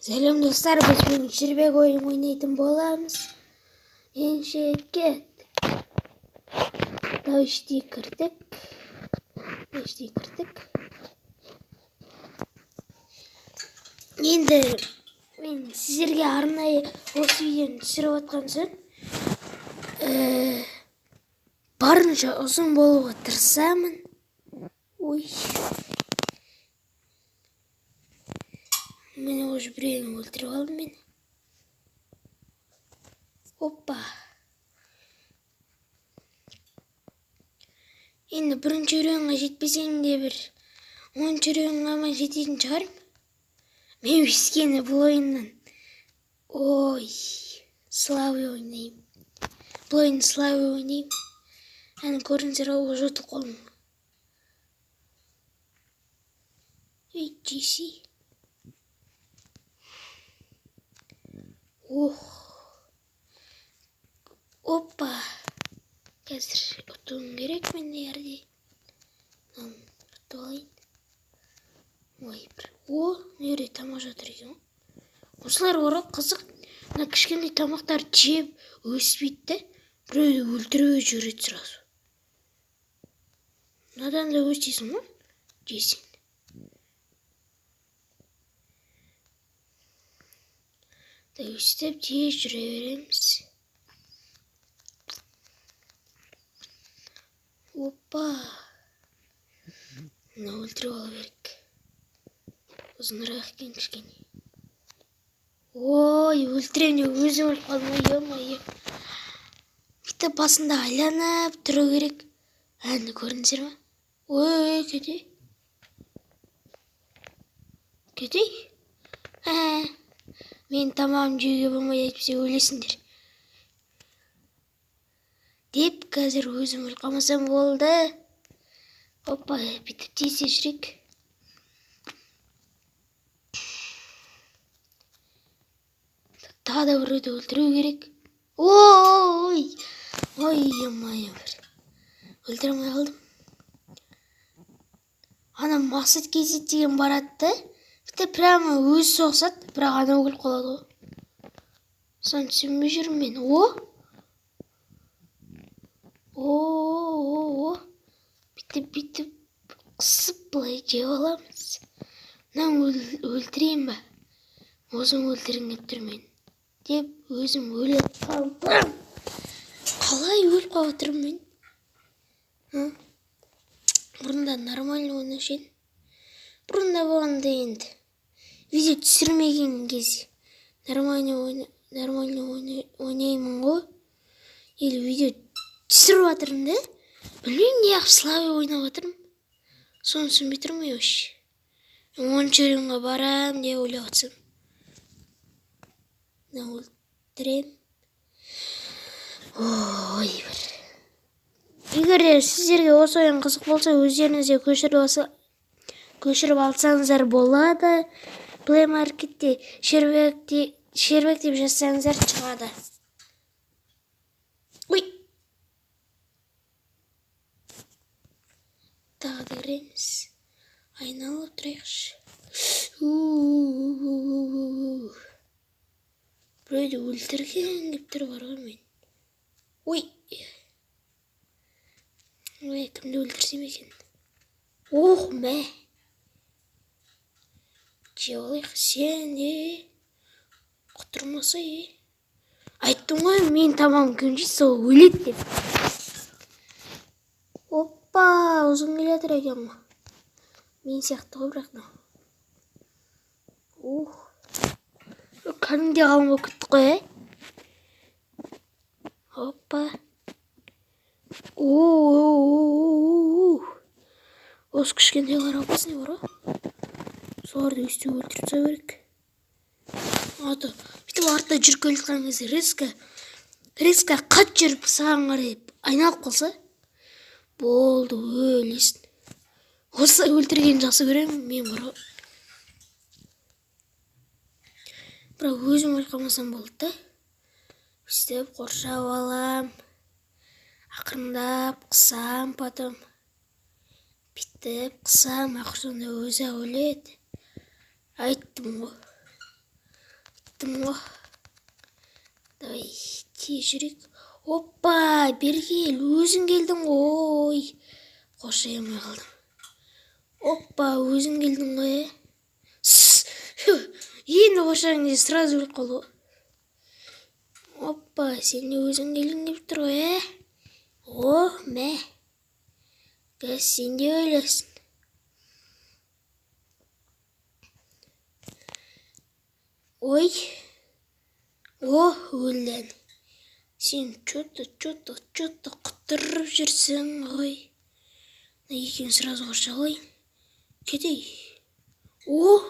Сәлем достар, біз бүгін шербек ойын ойнайтын боламыз. Ендеше кеттік. Іштей кірдік. Іштей кірдік. Енді мен сіздерге арнайы осы видеоны түсіріп жатқан соң, барынша ұзын болуға тырысамын. Ой. Мені уже біреуін өлтіріп алдым мен. Опа. Енді бірінші уровеньға жетпесем де бір 10-шы уровеньға ма жететін шығармын. Мен өйткені бұл ойыннан ой, слабый ойнаймын. Бұл ойынды слабый ойнаймын. Әне көрдіңіздер ғой, уже ұтылып қалдым. Ей, жесі. Ох. Опа. Қазір ұтуым керек мен жерде. Ұтып алайын. Ой, бір. О, мына жерде тамақ жатыр екен ғой. Осылар бар ғой, қызық. Мына кішкентай тамақтарды жеп өспейді де, біреуді өлтіруге жүреді сразу. Мынадан да өсесің ғой, жесең. Өстіп тез жүре береміз. Опа. Мына өлтіріп алу керек. Ұзынырақ екен кішкене. Ой, өлтірем деп өзім өліп қалдым ғой, ё-моё. Бүйтіп басында айланып тұру керек. Әні көрдіңіздер ме? Ой, кетей. Кетей. Ә. Мен тамағым жеуге болмайды, әйтпесе өлесіңдер. Деп қазір өзім өліп қалмасам болды. Опа, бүйтіп тез тез жүрейік. Тағы да біреуді өлтіру керек. Ой, ой, ё-моё, бір. Өлтіре алмай қалдым. Ана Мақсат Кезет деген барады да, бітті прямо өзі соғысады, бірақ анау өліп қалады ғой. Соны түсінбей жүрмін мен. О! О, о, о. Бүйтіп, бүйтіп қысып былай жеп аламыз. Мынаны өлтірейін ба? Өзім өлтіргім келіп тұр мен. Деп өзім өліп қалдым. Қалай өліп қалып отырмын мен? Ы? Бұрында нормально ойнаушы едім. Бұрында болғанда енді видео түсірмеген кезде нормально ойнаймын ғой. Или видео түсіріп жатырмын да, білмеймін неғып слабый ойнап жатырмын. Соны түсінбей тұрмын мен вообще. 10-шы уровеньға барам деп ойлап жатсам. Мына өлтірем. Ой, бір. Егер де сіздерге осы ойын қызық болса, өздеріңіз де көшіріп алсаңыздар болады. Play Market'те шербек деп жазсаңыздар шығады. Ой. Тағы да кіреміз. Айналып тұрайықшы. У-у-у-у-у-у. Біреуді өлтірген деп тұр бар ғой мен. Ой. Ой, кімді өлтірсем екен? Ох, мә. Жеп алайық сен, е. Құтырмаса, е. Айттым ғой, мен тамағым кім жейді, сол өледі деп. Опа, ұзын келе жатыр екен ғой. Мен сияқты ғой бірақ мынау. Ух. Кәдімгідей қалың болып кетті ғой, е. Опа. О-о-о-о-о-о. Осы кішкентайлар опасный бар ғой. Соларды өстіп өлтіріп тастау керек. Аты, бүйтіп артта жүріп келе жатқан кезде резко қатты жүріп саған қарай айналып қалса, болды, өлесің. Осы өлтіргенді жақсы көремін мен бар ғой. Бірақ өзім өліп қалмасам болды да. Өстіп қоршап алам. Ақырындап қысам, потом бүйтіп қысам, ақыр соңында өзі-ақ өледі. Айттым ғой. Айттым ғой. Давай, тез жүрейік. Опа, бері кел, өзің келдің ғой. Қоршай алмай қалдым. Опа, өзің келдің ғой, ә? Енді қоршаған кезде сразу өліп қалды ғой. Опа, сен де өзің келгің келіп тұр ғой, ә? О, мә. Қазір сен де өлесің. Ой. О, өлді. Сен чё-то, чё-то, чё-то құтырып жүрсің ғой. Мына екеуін сразу қоршап алайын. Кетейік. О,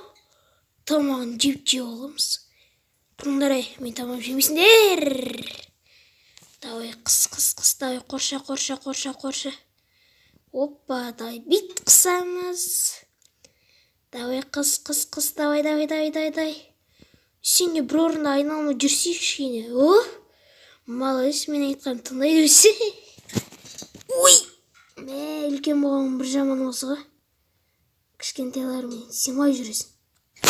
тамағын жеп-жеп аламыз. Тұрыңдар, ей, мен тамағын жемейсіңдер. Давай, қыс, қыс, қыс, давай, қорша, қорша, қорша, қорша. Опа, давай, бит қысамыз. Давай, қыс, қыс, қыс, давай, давай, давай, давай, давай. Сен де бір орында айналмай жүрсей кішкене. О, молодец, мен айтқанымды тыңдайды өзі. Ой, мә, үлкен болған бір жаман осы ғой. Кішкентайлармен сыймай жүресің.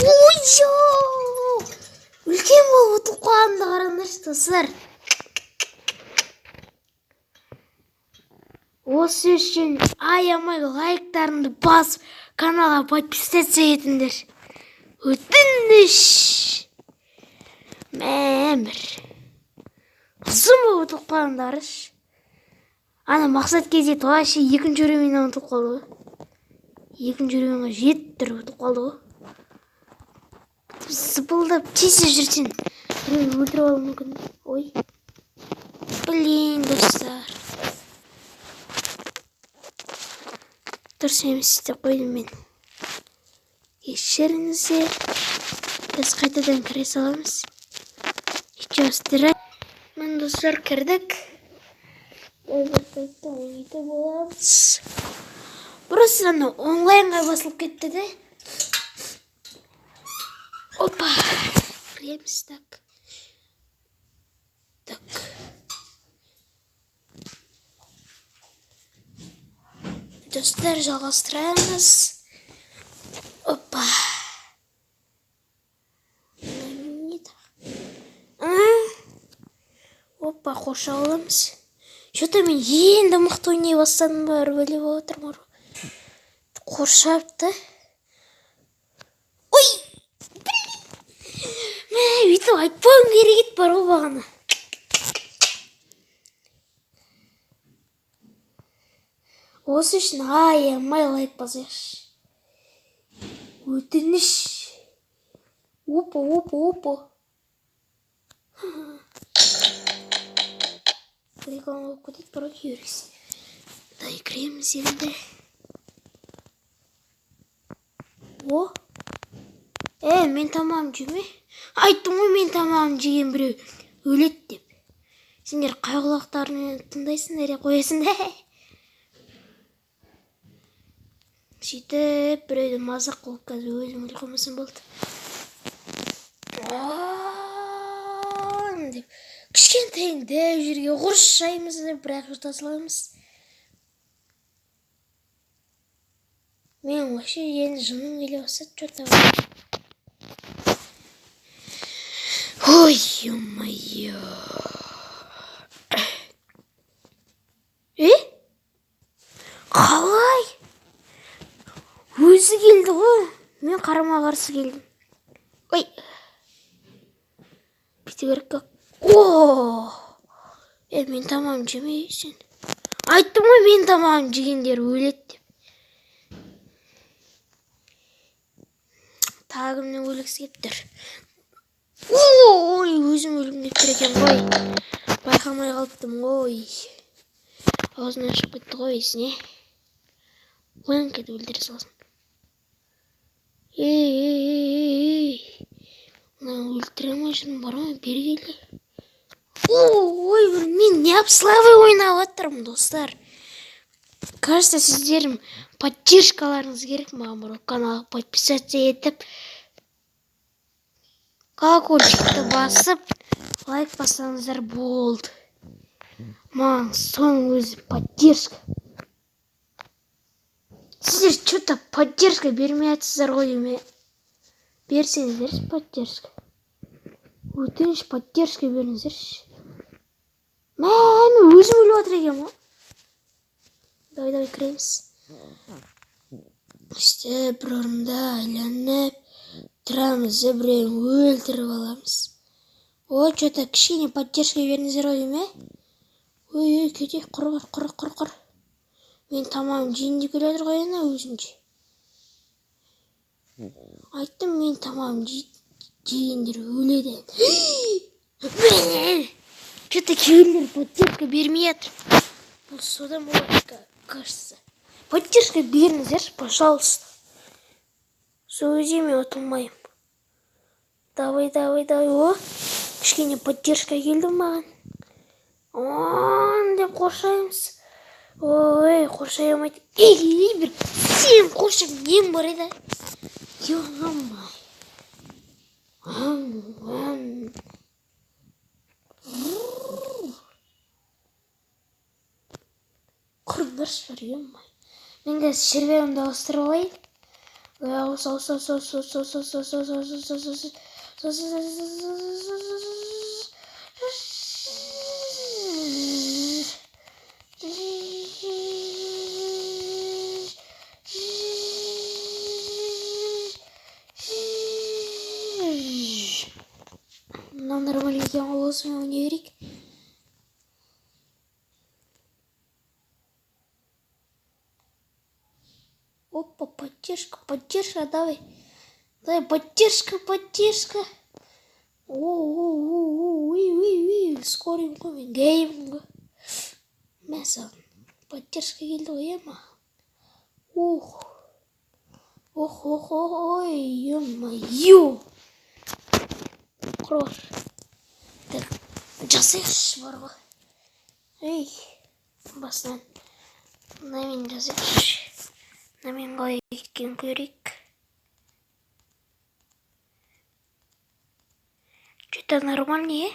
Ой, жоқ! Үлкен болып ұтылып қалғанымды қараңдаршы, достар. Осы үшін аямай лайктарыңды басып, каналға подписаться етіңдер. Өтініш. Мә, бір. Ұзын болып ұтылып қалғанымды қарашы. Ана Мақсат кезет вообще екінші уровеньнен ұтылып қалды ғой. Екінші уровеньға жетіп тұрып ұтылып қалды ғой. Зыпылдап тез жүрсең, біреуді өлтіріп алуы мүмкін. Ой. Блин, достар. Дұрыс емес деп қойдым мен. Кешіріңіздер. Біз қайтадан кіре саламыз. Ничего страшного. Міне, достар, кірдік. Ойбай, ойнайтын боламыз. Просто ана онлайнға басылып кетті де. Опа. Кіреміз, так. Так. Достар, жалғастырамыз. Опа. Опа, қоршап аламыз. Чё-то мен енді мықты ойнай бастадым ба, бір бәле болып отырмын ғой. Қоршапты. Ой! Мә, өйтіп айтпауым керек еді бар ғой бағана. Осы үшін аямай лайк басайықшы. Өтініш. Опа, опа, опа. Реклама болып кетеді, бірақ кейбір. Дай кіреміз енді. О! Мен тамағым жеме. Айттым ғой, мен тамағым жеген біреу өледі деп. Сендер қай құлақтарыңмен тыңдайсыңдар, қоясыңдар. Сөйтіп біреуді мазақ қылып қазір өзім өліп қалмасам болды. Деп кішкентайын дәу жерге қоршаймыз деп бірақ жұта саламыз. Мен вообще енді жыным келе бастады, чё-то. Ой, ё-моё. Е? Қалай? Өзі келді ғой. Мен қарама-қарсы келдім. Ой. Бүйту керек как. О! Мен тамағым жемейсің. Айттым ғой, мен тамағым жегендер өледі деп. Тағы кімнің өлгісі келіп тұр? Ой, өзім өлгім келіп тұр екен ғой. Байқамай қалыптым ғой. Аузымнан шығып кетті ғой есіне. Оянып кетіп өлтіре саласың. Ей, ей, ей, ей. Мынаны өлтіре алмай жүрмін, бар ма? Бері кел. Ой, бір мен неғып слабый ойнап жатырмын, достар. Кажется, сіздердің поддержкаларыңыз керек маған, бір каналға подписаться етіп, колокольчикті басып, лайк бассаңыздар болды. Маған соның өзі поддержка. Сіздер чё-то поддержка бермей жатсыздар ғой деме. Берсеңіздер поддержка. Өтініш, поддержка беріңіздерші. Мә, мен өзім өліп жатыр екенмін ғой. Давай, давай, кіреміз. Өстіп бір орында айланып тұрамыз да, біреуін өлтіріп аламыз. Ой, че-то кішкене поддержка беріңіздер ғой деймін, ә? Ой, ой, кетейік, құр, құр, құр, құр, құр. Мен тамағым жейін деп келе жатыр ғой ана өзінше. Айттым, мен тамағым жегендер өледі. Че-то кейбіреулер поддержка бермей жатыр. Бұл содан болады, кажется. Поддержка беріңіздерші, пожалуйста. Сол кезде мен ұтылмаймын. Давай, давай, давай. О, кішкене поддержка келді маған. Он деп қоршаймыз. Ой, қоршай алмайды. Ей, бір сен қоршап нем бар еді? Ё-моё. Ам, Құрыңдаршы бар, ё-моё. Мен қазір серверімді ауыстырып алайын. Ауыс, ауыс, ауыс, ауыс, ауыс, ауыс, ауыс, ауыс, ауыс, ауыс, ауыс, ауыс, мынау нормально екен ғой, осымен ойнай берейік. Опа, поддержка, поддержка, давай. Давай, поддержка, поддержка. О, о, о, ой, ой, ой, скорый ғой мен, геймін ғой. Мә саған. Поддержка келді ғой, иә маған. Ух. Ох, ох, ох, ой, ё-моё. Құрар. Так, жасайықшы бар ғой. Ей, басынан. Мынамен жасайықшы. Мынамен қалай кеткенін көрейік. Что-то нормальный, е?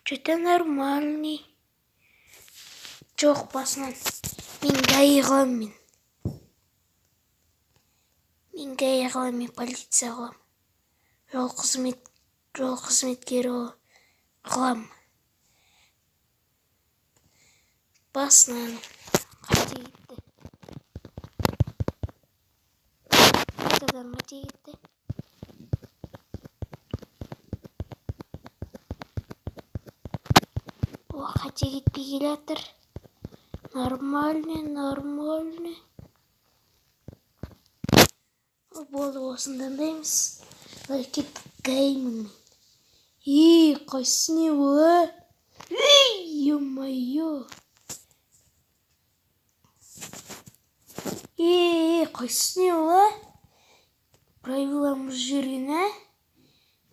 Что-то нормальный. Жоқ, басынан. Мен ГАИ қыламын мен. Мен ГАИ қыламын, мен полиция қыламын. Жол қызметкері қыламын. Басынан қате кетті. Қайтадан қате кетті. О, қате кетпей келе жатыр. Нормальный, нормальный. Болды, осыны таңдаймыз. Давай, кеттік, ГАИмін мен. Ей, қайсысы не бұл, а? Ей, ё-моё. Ей, қайсысы не бұл, а? Правиланы бұзып жіберген, ә?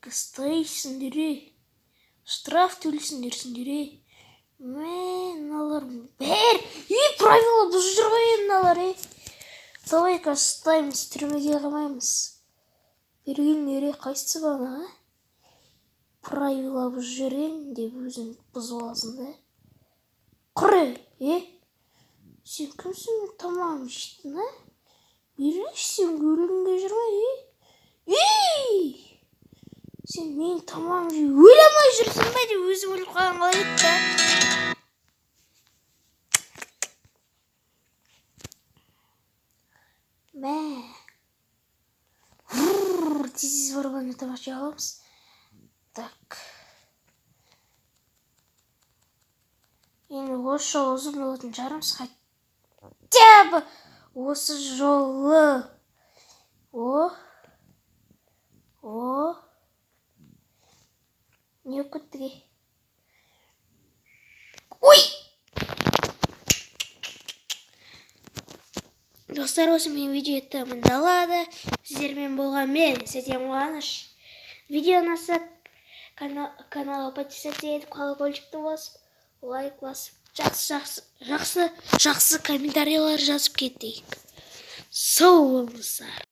Ұстайсыңдар, ей. Штраф төлейсіңдер, сендер, ей. Мә, мыналар бәрі. Ей, правила бұзып жүр ғой мыналар, ей. Давай-ка ұстаймыз, түрмеге қамаймыз. Бергендер, ей, қайсысы бағана, а? Правила бұзып жіберген деп өзің бұзып аласың да. Құр, е? Сен кімсің, тамағым жейтін, а? Берейінші, сен өлгің келіп жүр ма, е? Ей! Сен менің тамағым жей өле алмай жүрсің бе деп өзім өліп қалған қалай кетті, а? Мә. Тез-тез барып ана тамақ жей аламыз. Так. Енді осы жолы ұзын болатын шығармыз. Хотя бы осы жолы. О. О. Не болып кетті? Ой! Достар, осы менің видео тәмамдалады. Сіздермен болған мен, Сәтен Қуаныш. Видео ұнаса, каналға подписаться етіп, колокольчикті басып, лайк басып, жақсы, жақсы, жақсы комментарийлер жазып кетейік. Сау болыңыздар.